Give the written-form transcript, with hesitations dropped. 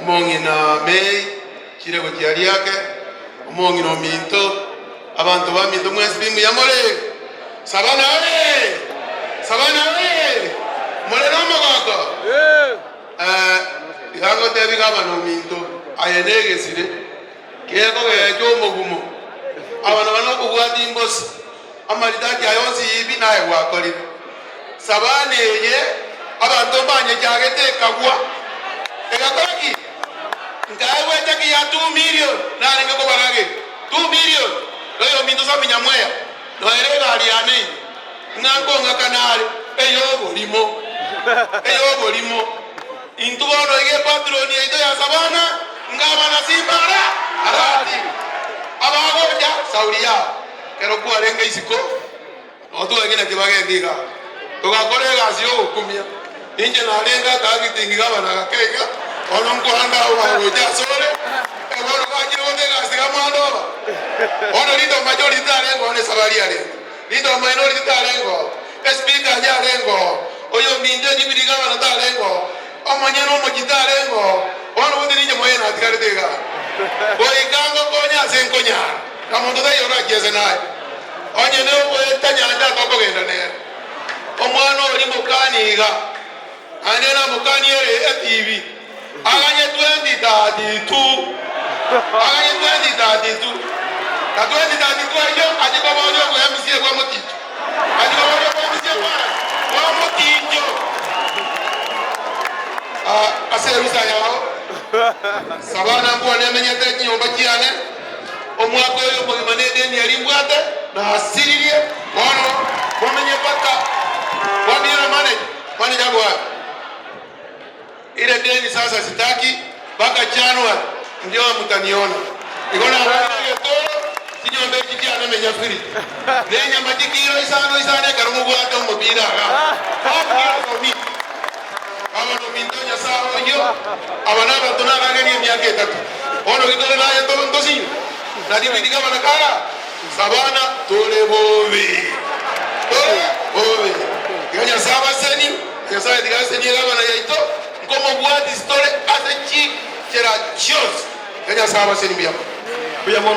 Omong'ina May, chire gochia riake, omong'ina ominto, abanto baminto mwensi pi mbuya more? Sabana oye! Sabana oye! More nomogoko? Eh, iga ngotebi gabana ominto, aye negesire, kegogecha omogumo. Abana bane okobwati imbosa, amaritati aya onsi pi naye gwakorire. Sabana eye abanto mbanyechagete ekagwa, egakora ki? Nkaegwa echaki ya 2 million narenge kobarageria 2 million noyominto Sammy Nyamweya noere egari yane ime ng'a nkong'akana are eyoborimo eyoborimo intwe bono iga epatron yaito ya Sabana ngabana Simba ara arati abagocha sauri yao kero kwarenge isiko. Notwenge naki bagenda igaa, togakora egasi y'ogokumia. Inche narenge akagitingi gabana gake iga, bono nkwanda abwo bagocha asore, eh, bono gachire gocha egasi iga mwanda oba. Bono ritoma Jori ritarenge oo nesabari yarenge, ritoma Inori ritarenge oo, espeaker yarenge oo, oyominto ejubili gabana tarenge oo, omonyene omochie tarenge oo, bono gose ninche moyene natigarete igaa. Goika ngokonye ase nkonyara, na monto taiyo orachiese naye. Onye nogoeta nyancha tokogenda nere. Omwana oria mokani iga, naende namokani ere etibi, aganye 2032, aganye 2032, na 2032 ayio achie koboria obwemisia bwa moticho, achie koboria obwemisia bwa bwa moticho. Ah, ase erusa yao, Sabana nkwane emenyete chinyomba chiane. Omwaka oyo omogima nedeni eria mbwate, nasiririe, bono momenye mpaka kwambiire manager. Manager ako wapi? Ile deni sasa sitaki mpaka January ndio mtaniona. Igo nabarire egetoro chinyomba echi chiane menya free. Nenyama chikiro isano isano ekero mobwate omopira igaa. Half kilo for me. Aba nominto Nyasae oyio, aba nabanto naragerie emiaka etato. Bono gitore naye ntosinywe, na David gavana kara Sabana tore bobe, tore bobe. Tiga Nyasae abasenie, Nyasae tiga asenie gavana yaito, nkomobwatisi tore ase chinchera chionsi. Tiga Nyasae abasenie mbuya mono. Mbuya mono.